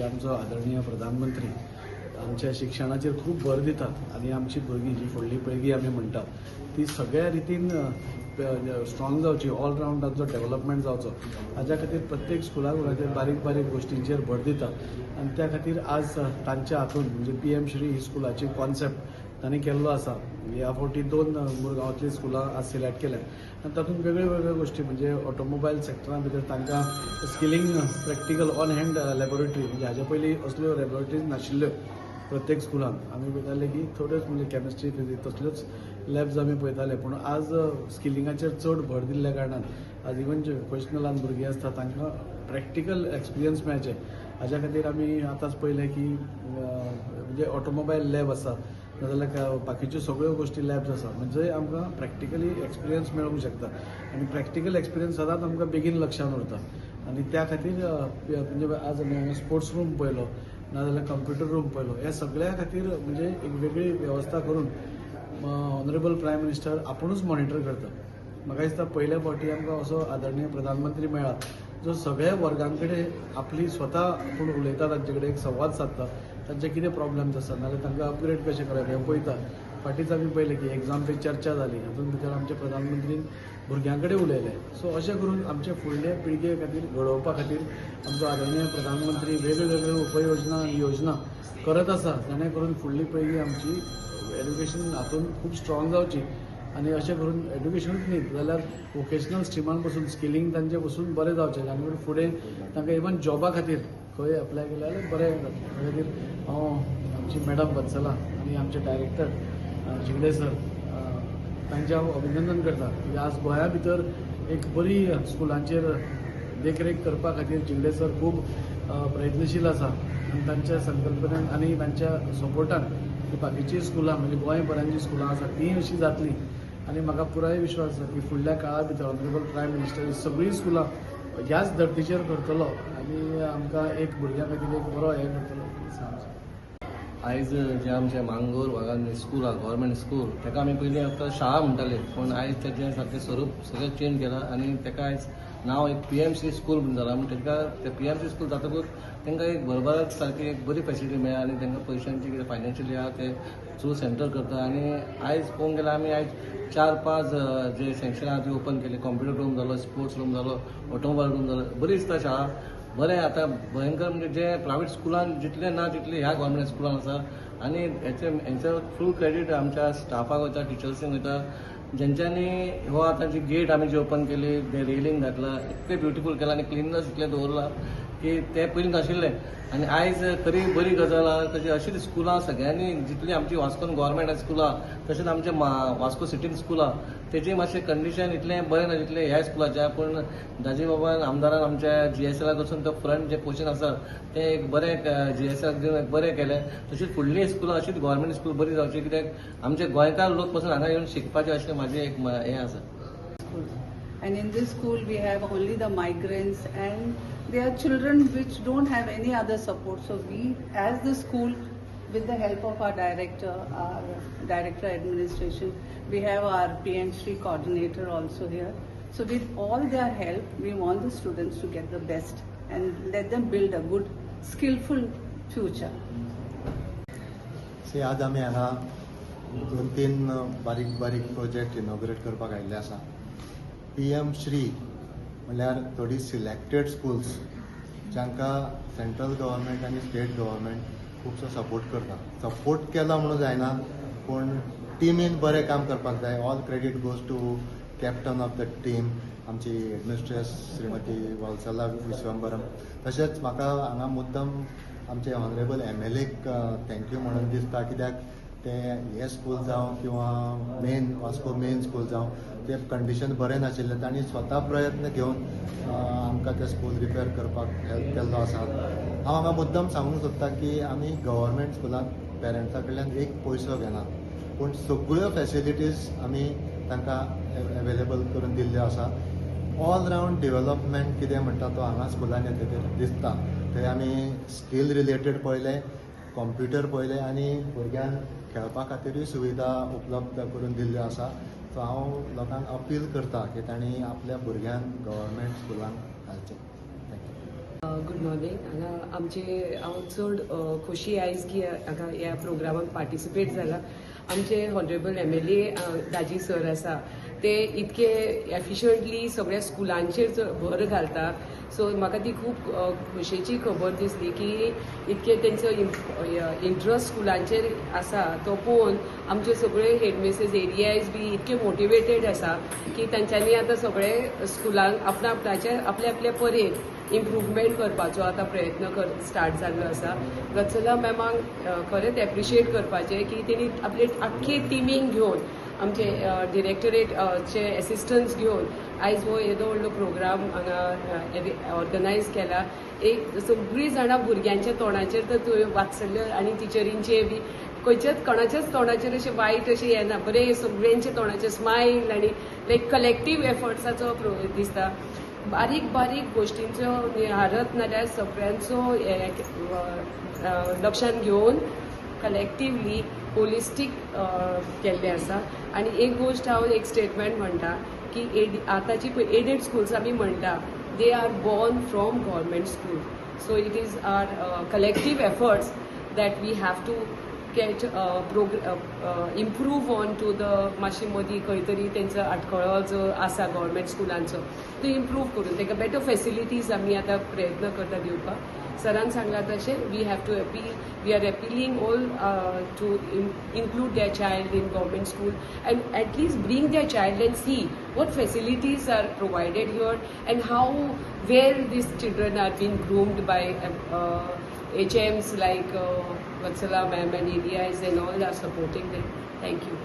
आमचो आदरणीय प्रधानमंत्री आमच्या शिक्षणाचेर खूब भर दितात आनी आमची भुरगीं जी फुडली पिळगी आमी म्हणटात ती सगळ्या रितीन स्ट्रॉंग जावची, ऑल रावंड तांचो डेव्हलपमेंट जावचो, हाज्या खातीर प्रत्येक स्कुला खातीर बारीक बारीक गोश्टींचेर भर दितात आनी त्या खातीर आज तांच्या हातून म्हणजे पीएम श्री ही स्कुलाची कॉन्सेप्ट तांणी केल्लो आसा. ह्या फावटी 2 मुरगांवांतलीं स्कुलां आज सिलेक्ट केल्यात आनी तातूंत वेगळ्यो वेगळ्यो गोश्टी म्हणजे ऑटोमोबायल सेक्टरा भितर तांकां skilling practical on hand laboratory, म्हणजे हाज्या पयलीं असल्यो लॅबोरेटरीज नाशिल्ल्यो प्रत्येक स्कुलान. आमी पळयताले की थोड्योच म्हणजे केमिस्ट्री फिजिक्स तसल्योच लॅब्स आमी पळयताले, पूण आज स्किलिंगाचेर चड भर दिल्ल्या कारणान आज इवन जे वोकेशनलान भुरगीं आसता तांकां प्रॅक्टिकल एक्सपिरियन्स मेळचें हाज्या खातीर आमी आतांच पळयलें की म्हणजे ऑटोमोबायल लॅब आसा, नाजाल्यार बाकीच्यो सगळ्यो गोश्टी लॅब्स आसा, म्हणजे आमकां प्रॅक्टिकली एक्सपिरियन्स मेळूंक शकता आनी प्रॅक्टिकल एक्सपिरियन्स सदांच आमकां बेगीन लक्षान उरता. आनी त्या खातीर म्हणजे आज आमी हांगा स्पोर्ट्स रूम पळयलो, नाजाल्यार कंप्युटर रूम पळयलो, ह्या सगळ्या खातीर म्हणजे एक वेगळी वेवस्था करून ऑनरेबल प्रायम मिनिस्टर आपुणूच मॉनिटर करता. म्हाका दिसता पयल्या फावटी आमकां असो आदरणीय प्रधानमंत्री मेळ्ळा जो सगळ्या वर्गां कडेन आपली स्वता आपूण उलयता, तांचे कडेन एक संवाद सादता, तांचे कितें प्रॉब्लम्स आसा नाजाल्यार तांकां अपग्रेड कशें करप हें पळयता. फाटींच आमी पळयलें की एग्जाम पे चर्चा जाली, हातूंत भितर आमचे प्रधानमंत्रीन भुरग्यां कडेन उलयले. सो अशें करून आमचे फुडले पिळगे खातीर घडोवपा खातीर आमचो आदरणीय प्रधानमंत्री वेगळ्यो वेगळ्यो उपयोजना आनी योजना करत आसा, जाणे करून फुडली पिळगी आमची एड्युकेशन हातूंत खूब स्ट्रॉंग जावची आनी अशें करून एड्युकेशनूच न्ही जाल्यार वोकेशनल स्ट्रिमान पसून स्किलींग तांचे पसून बरें जावचें, जाणे करून फुडें तांकां इवन जॉबा खातीर खंय एप्लाय केलें जाल्यार बरें जातलें. त्या खातीर हांव आमची मॅडम वत्सला आनी आमचे डायरेक्टर झिंगडे सर तांचें हांव अभिनंदन करता की आज गोंया भितर एक बरी स्कुलांचेर देखरेख करपा खातीर झिंगडे सर खूब प्रयत्नशील आसा आनी तांच्या संकल्पनेन आनी तांच्या सपोर्टान ही बाकीचीं स्कुलां म्हणजे गोंयभरान जीं स्कुलां आसा तीं अशीं जातलीं आनी म्हाका पुराय विश्वास आसा की फुडल्या काळा भितर ऑनरेबल प्रायम मिनिस्टर ही सगळीं स्कुलां ह्याच धर्तीचेर करतलो आनी आमकां एक भुरग्यां खातीर एक बरो हें करतलो. आयज जें आमचें मांगोर भागान स्कूल आहा गव्हर्मेंट स्कूल, ताका आमी पयलीं फक्त शाळा म्हणटाले, पूण आयज तेजें सारकें स्वरूप सगळें चेंज केलां आनी ताका आयज नांव एक पीएमसी स्कूल म्हूण जालां. म्हण ताका ते पीएमसी स्कूल जातकूच तांकां एक भरभराट सारकी एक बरी फेसिलिटी मेळ्ळा आनी तांकां पयशांची कितें फायनान्शियली आहा ते थ्रू सेंटर करता. आनी आयज पळोवंक गेल्यार आमी आयज 4-5 जे सँक्शन आहा ती ओपन केली. कॉम्प्युटर रूम जालो, स्पोर्ट्स रूम जालो, ऑटोमोबायल रूम जालो, बरी दिसता शाळा. बरें आतां भयंकर म्हणजे जे प्रायवेट स्कुलान जितलें ना तितलें ह्या गव्हर्मेंट स्कुलान आसा आनी हेचो फूल क्रेडीट आमच्या स्टाफाक वयता, टिचर्सींक वयता, जेंच्यांनी हो आतां जी गेट आमी जी ओपन केली, तें रेलिंग घातलां, इतलें ब्युटिफूल केलां आनी क्लिननेस इतलें दवरलां की तें पयलीं नाशिल्लें. आनी आयज खरी बरी गजाल आहा तशी अशीच स्कुलां सगळ्यांनी जितलीं आमची वास्कोन गव्हर्मेंट स्कुलां तशेंच आमच्या वास्को सिटीन स्कुलां तेजी मातशें कंडिशन इतलें बरें ना जितलें ह्या स्कुलाचें, पूण दाजी बाबान आमदारान आमच्या जीएसएलाक वचून तो फ्रंट जे पोर्शन आसा तें एक बरें जीएसएलाक दिवन एक बरें केलें. तशीच फुडलीं स्कुलां अशीच गव्हर्मेंट स्कूल बरी जावची, कित्याक आमचे गोंयकार लोक पसून हांगा येवन शिकपाचें अशें म्हाजें एक हें आसा. And in this school we have only the migrants and they are children which don't have any other support. So we as the school, with the help of our director administration, we have our PM Shri coordinator also here. So with all their help, we want the students to get the best and let them build a good, skillful future. See, आज आमी हांगा 2-3 बारीक बारीक project inaugurate करपाक आयिल्ले आसा. PM Shri म्हणल्यार थोडी सिलेक्टेड स्कुल्स जांकां सेंट्रल गव्हर्मेंट आनी स्टेट गव्हर्मेंट खुबसो सपोर्ट करता. सपोर्ट केलो म्हणून जायना, पूण टिमीन बरें काम करपाक जाय. All credit goes to captain of the team, आमची एडमिनिस्ट्रेस श्रीमती वत्सला विश्वंबरम. तशेंच म्हाका हांगा मुद्दम आमचे ऑनरेबल एमएलएक thank you म्हणून दिसता, कित्याक ते हे स्कूल जावं किंवा मेन वास्को मेन स्कूल जावं ते कंडिशन बरें नाशिल्लें, तांणी स्वता प्रयत्न घेवन आमकां तें स्कूल रिपेर करपाक हेल्प केल्लो आसा. हांव हांगा मुद्दम सांगूंक सोदता की आमी गव्हर्मेंट स्कुलांत पेरंट्सां कडल्यान एक पयसो घेना, पूण सगळ्यो फेसिलिटीज आमी तांकां एवेलेबल करून दिल्ल्यो आसा. ऑल रावंड डेव्हलपमेंट कितें म्हणटा तो हांगा स्कुलान येतकीर दिसता. थंय आमी स्कील रिलेटेड पळयलें, कॉम्प्युटर पळयलें आनी भुरग्यांक खेळपा खातीरूय सुविधा उपलब्ध करून दिल्ल्यो आसा. सो हांव लोकांक अपील करता की तांणी आपल्या भुरग्यांक गव्हर्मेंट स्कुलांक घालचें. Thank you. Good morning. हांगा आमचे हांव चड खोशी आयज की हांगा ह्या प्रोग्रामान पार्टिसिपेट जाला. आमचे हॉनरेबल एमएलए दाजी सर आसा, ते इतके एफिशंटली सगळ्या स्कुलांचेर भर घालता. सो म्हाका ती खूब खोशयेची खबर दिसली की इतके तेंचो इंट्रस्ट स्कुलांचेर आसा, तो पळोवन आमचे सगळे हेडमिसेस, एडीआयज बी इतके मोटिवेटेड आसा की तांच्यांनी आतां सगळे स्कुलांक आपणा आपणाचे आपल्या आपल्या परेन इम्प्रुवमेंट करपाचो आतां प्रयत्न कर स्टार्ट जाल्लो आसा. वत्सला मॅमाक खरेंच एप्रिशिएट करपाचें की तेणी आपले आख्खे टिमींक घेवन, आमचे डिरेक्टरेट चे एसिस्टन्स घेवन आयज हो येदो व्हडलो प्रोग्राम हांगा ऑर्गनायज केला. एक सगळीं जाणां भुरग्यांच्या तोंडाचेर तर तुवें वात्सल्य आनी टिचरींचे बी खंयच्याच कोणाच्याच तोंडाचेर अशें वायट अशें येना, बरें सगळ्यांच्या तोंडाचेर स्मायल आनी लायक कलेक्टीव एफर्ट्साचो दिसता. बारीक बारीक गोश्टींचो निहारत नाल्यार सगळ्यांचो लक्षांत घेवन कलेक्टिवली होलिस्टीक केल्लें आसा. आनी एक गोश्ट हांव एक स्टेटमेंट म्हणटा की आतांची पळय एडेड स्कुल्स आमी म्हणटा, they are born from government school. So it is our collective efforts that we have to get improve on to the मातशी मदीं खंय तरी तेंचो आटकळो जो आसा गव्हर्मेंट स्कुलांचो, तो इम्प्रूव करून तांकां बेटर फेसिलिटीज आमी आतां प्रयत्न करता दिवपाक. सरान सांगला तशें we have to appeal, we are appealing all to include their child in government school and at least bring their child and see what facilities are provided here and how well these children are being groomed by HMs like Vatsala ma'am and ADIs and all are supporting them. Thank you.